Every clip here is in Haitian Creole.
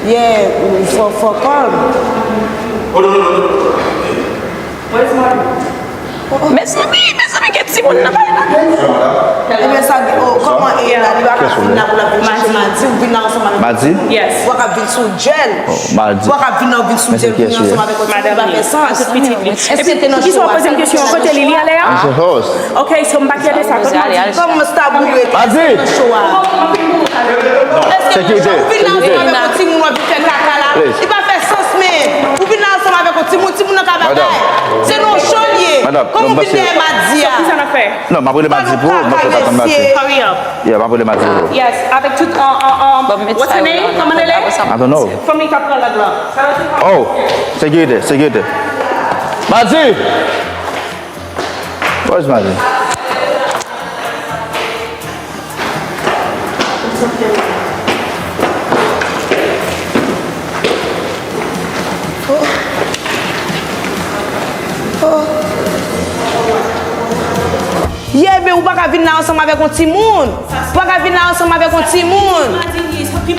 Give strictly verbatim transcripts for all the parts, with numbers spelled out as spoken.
Yeah, fò, fò calm. Where's Martin? Mezanmi, mezanmi, gen timoun nan bay la. Ebyen, sa gen, oh, kòman e la, li pa ka vin la pou l ap vin chache madi, ou vin la ansanm avèk madi? Yes. Ou pa ka vin sou djèl. Oh, madi. Ou pa ka vin la, ou vin sou djèl, ou vin ansanm avèk yon timoun, pa fè sans. Èske te nan show a? Poukisa w poze m kesyon an? Kote li? Li ale a? Ok, so m pa kite sa. Kòman sa boule? Madi! Sekirite, sekirite. Ou vin la ansanm avèk yon timoun, w ap vin fè kaka la. Li pa fè sans, men. Ou vin la ansanm avèk yon timoun, timoun nan ka bagay. Se nan show li ye. Kòman w vin dèyè madi a? Ki sa n ap fè? Non, m ap rele madi pou ou, mwen fè atann madi. Hurry up. Yeah, m ap rele madi pou ou. Yes, avèk tout, uh, uh, um, what's her name? Kòman li rele? I don't know. Fanmi k ap pran lòd la. Oh, sekirite, sekirite. Madi! Where's madi? Yeah, men ou pa ka vin la ansanm avèk yon timoun. Ou pa ka vin la ansanm avèk yon timoun.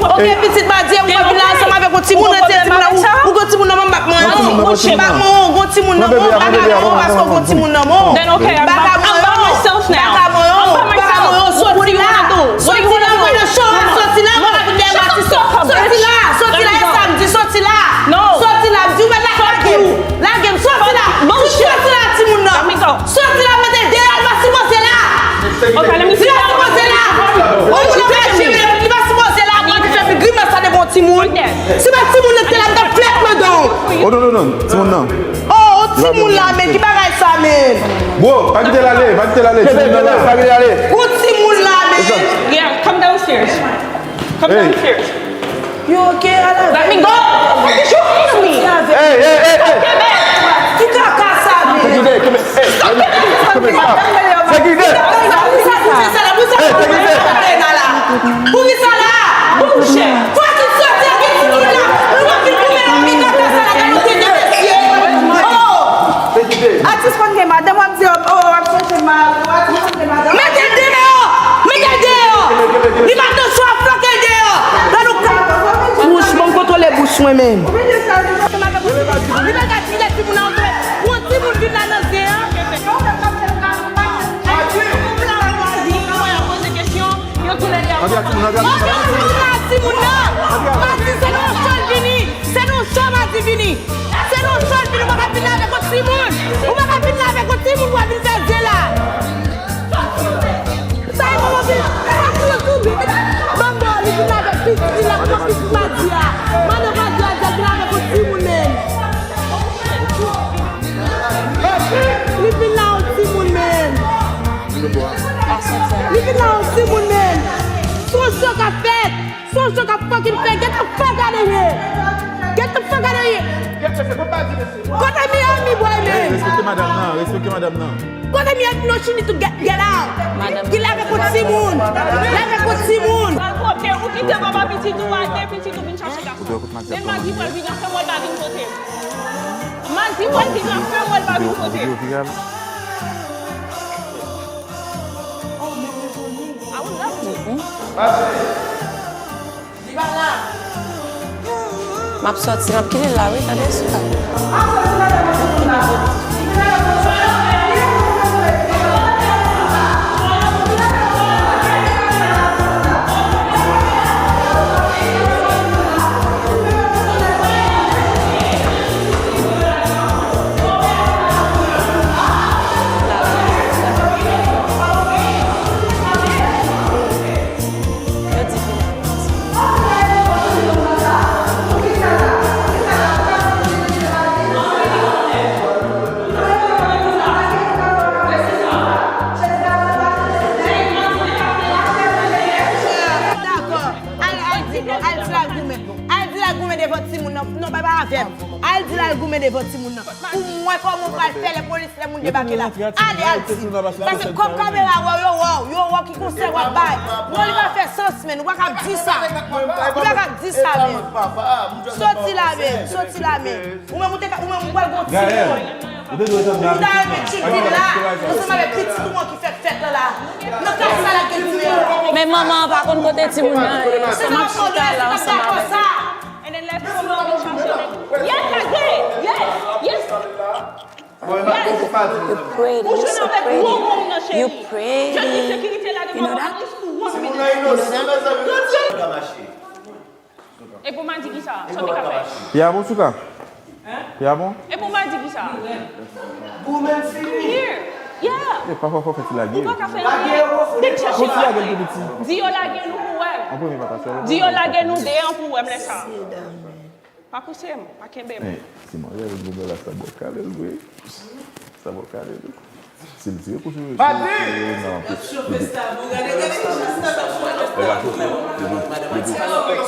Ok, pitit madi, ou pa vin la ansanm avèk yon timoun, retire timoun nan, ou, ou gen timoun nan manman, manman. Ou gen timoun nan manman, ou gen timoun nan manman, ou gen timoun nan manman. Then okay, I'm by myself now. Vagabon yo, vagabon yo, soti la. Soti la, mwen nan show a, soti la, mwen ap vin dèyè madi. Soti la, soti la, e sa m di, soti la. Soti la, m di ou mèt lage m. Lage m, soti la. Soti la, timoun nan. Soti la, mete l deyò, li pa sipoze la. Li pa sipoze la. Li pa sipoze la. Mwen te fè grimas sa devan yon timoun. Si pa timoun nan te la, m t ap flèt nan dan w. Oh, non, non, non. Timoun nan. Oh, yon timoun la, men ki bagay sa, men. Bro, pa kite l ale, pa kite l ale. Timoun nan la. Pa kite l ale. Yon timoun la, men. Yeah, come downstairs. Come downstairs. You okay? Let me go. What did you hit me? Hey, hey, hey, hey. Ki kaka sa, men. Sekirite, kenbe, hey, kenbe, stop. Sekirite. Hey, sekirite. Poukisa la? Poukisa? Fò ki soti ak timoun la. Nou pa fin goumen nan pi kaka sa la, gade yon tete mesye. Oh! Atis konn gen madanm, w ap di, oh, w ap chèche mari, w ap chèche madanm. Mete l deyò! Mete l deyò! Li pa t nan chwa, flanke l deyò! Gade yon ka. Bouch, ban m kontwole bouch mwen menm. Li pa ka tire timoun nan vre. Yon timoun vin la nan zen an. Yo toulède ap... Mwen di timoun nan, timoun nan. Mwen di se nan show l vini. Se nan show madi vini. Se nan show l vini. Ou pa ka vin la avèk yon timoun. Ou pa ka vin la avèk yon timoun pou w ap vin fè zen la. Sa e kòman vin. Ban m ba w li vin la avèk pitit li la, kòman pitit madi a. Mande madi a di l vin avèk yon timoun menm. Li vin la yon timoun menm. Li vin la yon timoun menm. Se yon show k ap fèt. Se yon show k ap fucking fèt. Get the fuck out of here. Get the fuck out of here. Kote Miami boy menm? Respekte madanm nan, respekte madanm nan. Kote Miami? No, she need to get, get out. Ki la avèk yon timoun. La avèk yon timoun. Ou kite papa pitit ou a de pitit ou vin chache gason. Men madi pral vin anfè mwen pa vin kote. Madi pral vin anfè mwen pa vin kote. I would love to. M ap sòti, m ap kite l la, wi, tande sou la. Non, non, bay pa avè m. Al di l al goumen devan timoun nan. Pou m wè kòman w pral fè lè polis, lè moun debake la. Ale, al di. Paske kòm kamera wè w, yo wè w, yo wè w ki konsèy w ap bay. Non, li pa fè sans, men. Ou pa ka ap di sa. Ou pa ka ap di sa, men. Soti la, men. Soti la, men. Ou menm, ou te ka, ou menm, ou pral gon timoun. Ou te dwe tann. Ou ta renmen tchout vin la, ansanm avèk pitit ou an ki fèk fèt lan la. Nan klas sa l ap gen timoun. Men manman an pa konn kote timoun nan ye. Sèlman m ap chita la ansanm avèk li. And then let's go, mwen vin chache nèg. Yes, I did. Yes, yes. You're pretty, you're so pretty. You're pretty. You know that? You know that? E pou m a di kisa? Sa w te ka fè? Pye a bon, Souka? Pye a bon? E pou m a di kisa? Here. Yeah. E pa fò fò fè ti lage. Ou pa ka fè anyen. Tek chèche. Fò ti lage l tou piti. Di yo lage nou pou wè. An premye pata sèl. Di yo lage nou deyò pou wè m lè sa. Pa pouse m, pa kenbe m. Men, si maryaj gwo bèl la, sa bò kale l vre. Sa bò kale l. Si l tire kou sou, sou, sou Reina anpil. Lè gason, depi, depi,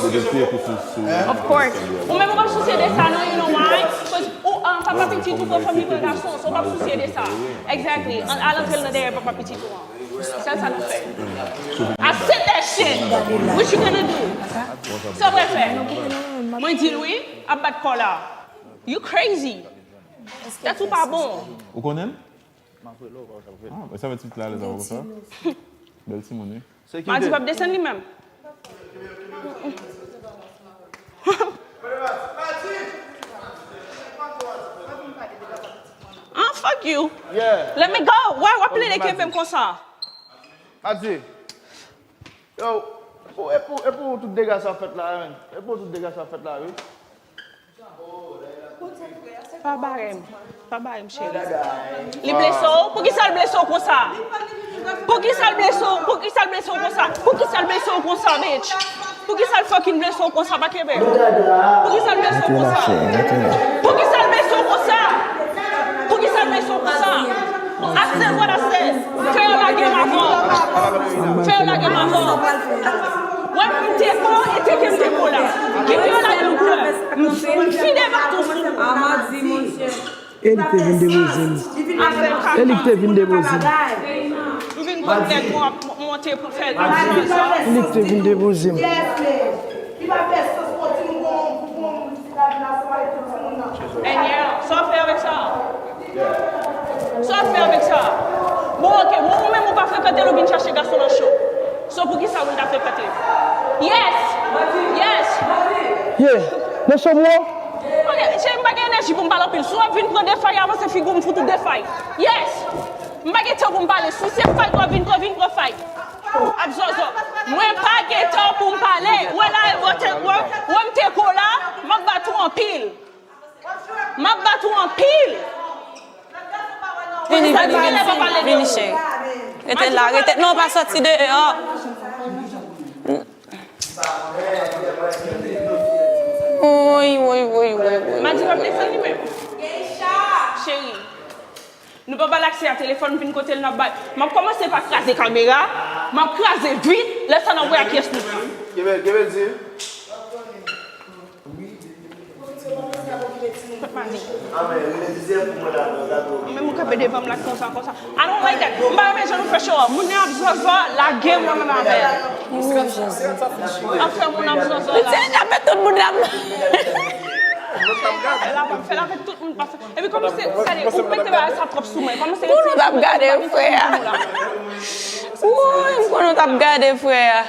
depi l tire kou sou, sou Reina. Of course. Ou menm ou p ap sousye de sa non, you know why? Cause ou, ah, papa pitit ou pran fanmi pou gason, so ou p ap sousye de sa. Exactly. An, al antre l nan dèyè papa pitit ou an. Sèl sa n ap fè. I said that shit. What you gonna do? Sa w pral fè? Mwen di l wi, ap bat kò la. You crazy. Tèt ou pa bon. Ou konnen l? Ah, sa fè ti pitit la alèz avè w konsa? Bèl timoun, wi. Madi p ap desann li menm. Ah, fuck you. Let me go. Why w ap plede kenbe m konsa? Madi. Yo, pou, e pou, e pou tout dega sa fèt la, men. E pou tout dega sa fèt la, wi. Pa bare m. Pa bare m, cheri. Li blese w? Poukisa l blese w konsa? Poukisa l blese w? Poukisa l blese w konsa? Poukisa l blese w konsa, bitch? Poukisa l fucking blese w konsa? Pa kenbe m. Poukisa l blese w konsa? Poukisa l blese w konsa? Poukisa l blese w konsa? Aksè, vwala aksè. Fè yo lage m avan. Fè yo lage m avan. Wè m te ko, e teke m te ko la. Kite yo lage m pou wè. M, m file baton sou ou. E li k te vin depoze m. E li k te vin depoze m. M vin konn nèg mwen ap monte pou fè l pa bezwen sa. E li k te vin depoze m. Li pa fè sans pou yon timoun, pou yon moun vin sita vin asou avèk tout timoun nan. And yeah, sa w fè avèk sa? Sa w ap fè avèk sa? Bon, ok, bon, ou menm ou pa frekante l, ou vin chache gason nan cho. So, poukisa ou ta frekante l? Yes! Yes! Yeah, nan cho m ou? Ok, cheri, m pa gen enèji pou m pale anpil. Si w ap vin pran de fay, avanse figi w, m fout ou de fay. Yes! M pa gen tan pou m pale. Si se fay w ap vin pran, vin pran fay. Ap zòzò. Mwen pa gen tan pou m pale. Wè la, wè, wè, wè m te ko la, m ap bat ou anpil. M ap bat ou anpil. Vini, vini, vini, vini, cheri. Rete la, rete. Non, pa sòti deyò. Woy, woy, woy, woy, woy. Madi p ap desann li menm. Cheri, nou pa ba l aksè a telefòn, vin kote l n ap bay. M ap kòmanse pa kraze kamera, m ap kraze vit, lè sa n ap wè a kiyès nou pran. Kebe, kebe di. Kot Madi? Ou menm ou kanpe devan m la konsa, konsa. I don't like that. M pa renmen jan nou fè cho a. Moun nan ap zòzò, lage m mwen menm avè l. Anfen, moun ap zòzò la. Li di l ap met tout moun nan. L ap fè l avèk tout moun, paske, epi kòm se, gade, ou mete bagay sa twòp sou mwen. Kòm se, pou nou t ap gade frè a. Woy, m konnen w t ap gade frè a.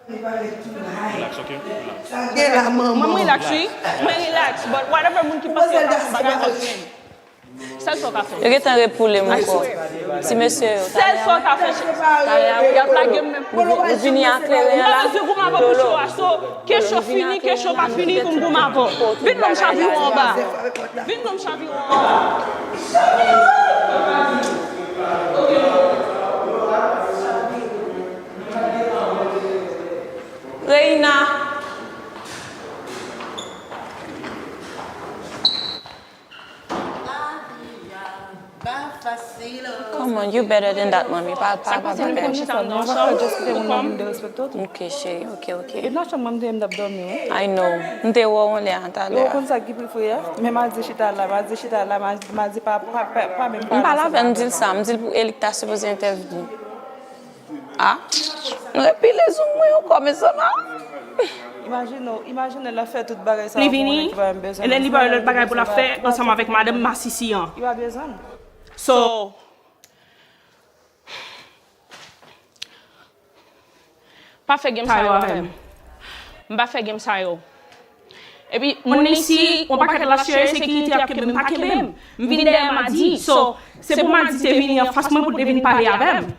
Relax, ok? Relax. Mwen relax, wi. Mwen relax, but whatever moun ki panse yo ka fè bagay kont mwen. Sèl sa w ka fè. Yo gentan repoule m ankò. Ti mesye yo. Sèl sa w ka fè. Talè a, wi. Y ap lage m menm. Ou vini a kleren an la. M pa bezwen goumen avè w pou cho a, so, ke cho fini, ke cho pa fini, pou m goumen avè w. Vin non m chavire w anba. Vin non m chavire w anba. Reina. Come on, you better than that, mami. Pa, pa, pa, pa, pa. Mwen pa ka just kite moun nan vin derespekte w tou. Ok, cheri, ok, ok. E nan chanm mwen m te ye m t ap dòmi, wi. I know. M te wè w yon lè a, talè a. Ou konn sa ki pi fou a? Men Madi chita la, Madi chita la, Madi, Madi pa, pa, pa, pa menm pale ansanm avè m. M pale avè l, m di l sa, m di l pou e li k ta sipoze entèvni. Ah, nou repile zoom mwen ankò, mezanmi. Imajine w, imajine l ap fè tout bagay sa yo pou yon nèg ki pa menm bezwen l. Li vini, e lè li pa yon lòt bagay pou l ap fè ansanm avèk madanm masisi an. Li pa bezwen l. So, pa fè game sa yo avè m. M pa fè game sa yo. Epi, moun isi, yon pakèt lòt cheri sekirite ap kenbe m, pa kenbe m. M vin dèyè Madi. So, se pou Madi te vini anfas mwen pou l te vin pale avè m.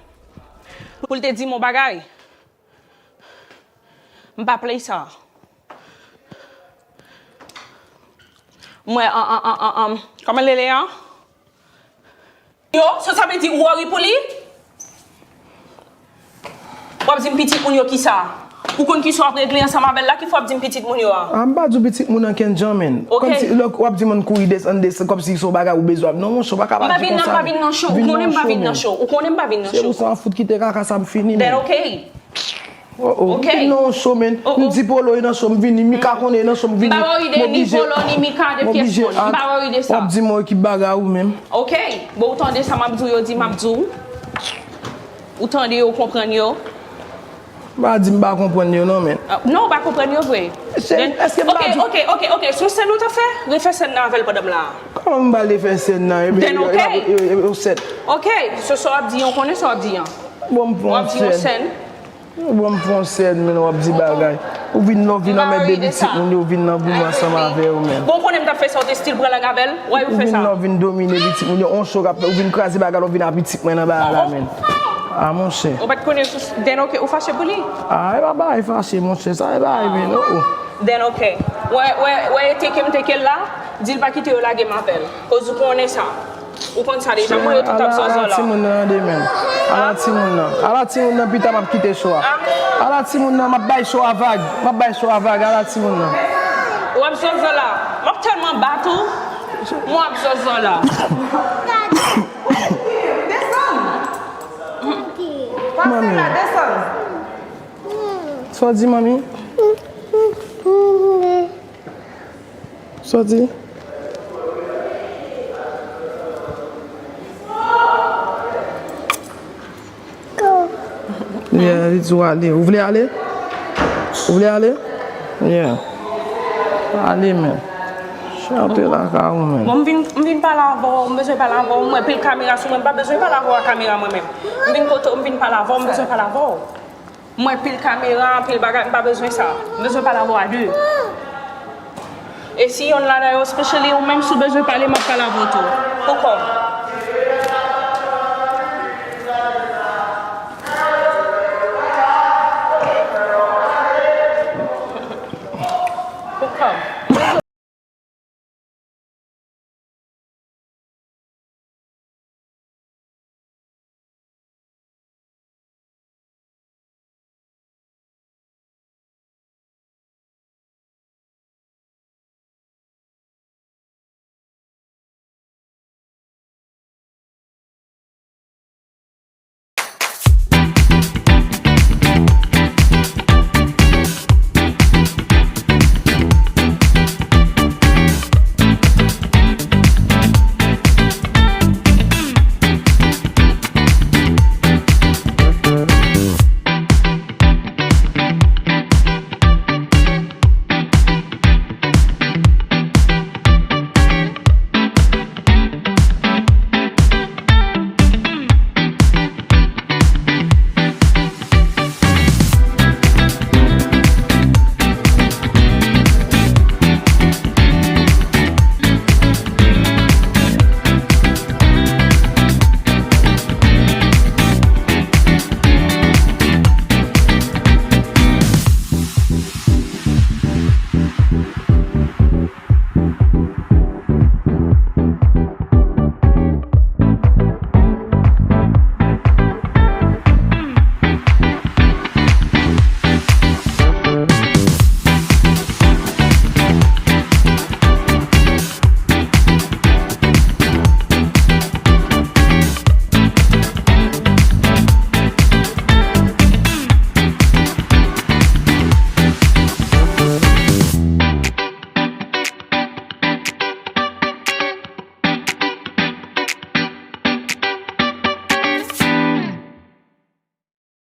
Pou l te di m yon bagay. M pa play sa. M wè, an, an, an, an, an, kòman l rele an? Yo, so sa vle di ou worry pou li? W ap di m pitit moun yo kisa? Ou konn kisa w ap regle ansanm avè l la, ki fè w ap di m pitit moun yo a? Ah, m pa di w pitit moun nan kenn jan, men. Ok. Kòmsi lè w ap di moun kouri desann, desann, kòmsi se yon bagay ou bezwen. Non, monchè, w pa ka pa di konsa. M pa vin nan, pa vin nan cho. Ou konnen m pa vin nan cho. Ou konnen m pa vin nan cho. Se ou san fout kite kaka sa m fini, men. Then ok. Oh, oh. Ok. M vin nan yon cho, men. Oh, oh. M di Polo e nan cho, m vini. Mika konnen e nan cho, m vini. M pa worry de ni Polo, ni Mika, de pyès moun. M pa worry de sa. W ap di m yon ekip bagay ou menm. Ok. Bon, ou tande sa m ap di w, yo di m ap di w. Ou tande yo, ou konprann yo. M pa di m pa konprann yo, non, men. Ah, non, ou pa konprann yo vre. Cheri, èske m pa di... Ok, ok, ok, ok. Se yon sèn ou t ap fè? Refè sèn nan avè l pandan m la. Kòman m pral refè sèn nan? Then ok. Yo, yo, yo, yo sèt. Ok. So, sa w ap di an, ou konnen sa w ap di an. Bon, m pran yon sèn. Bon, m pran yon sèn, men w ap di bagay. Ou vin la, w vin anmède pitit moun yo, ou vin nan goumen ansanm avè yo, men. Bon, ou konnen m t ap fè sa, ou te still pran lang avè l? Why ou fè sa? Ou vin la, w vin domine pitit moun yo, on cho k ap, ou vin kraze bagay la, ou vin a pitit mwen nan bagay la, men. Ah, monchè. Ou pa t konnen sou, then ok, ou fache pou li? Ah, e pa bagay fache, monchè, sa e bagay, men, oh, oh. Then ok. Wè, wè, wè, e teke m teke l la, di l pa kite yo lage m avè l. Koz ou konnen sa. Ou konn sa deja, mwen yo tout ap zòzò la. Ala timoun nan, tande, men. Ala timoun nan. Ala timoun nan, pita m ap kite cho a. Ala timoun nan, m ap bay cho a vag. M ap bay cho a vag, ala timoun nan. W ap zòzò la. M ap tèlman bat ou. Mwen ap zòzò la. Desann. Pase la, desann. Sa w di, manmi? Sa w di? Yeah, li di w ale. Ou vle ale? Ou vle ale? Yeah. Ale, men. Chante lakay ou, men. Bon, m vin, m vin pale avè w, m bezwen pale avè w. M wè pil kamera sou mwen, m pa bezwen pale avè w ak kamera mwen menm. M vin kote w, m vin pale avè w, m bezwen pale avè w. M wè pil kamera, pil bagay, m pa bezwen sa. M bezwen pale avè w a de. E si yonn ladan yo, especially ou menm, si w bezwen pale, m ap pale avè w tou. Pou kò m. Pou kò m.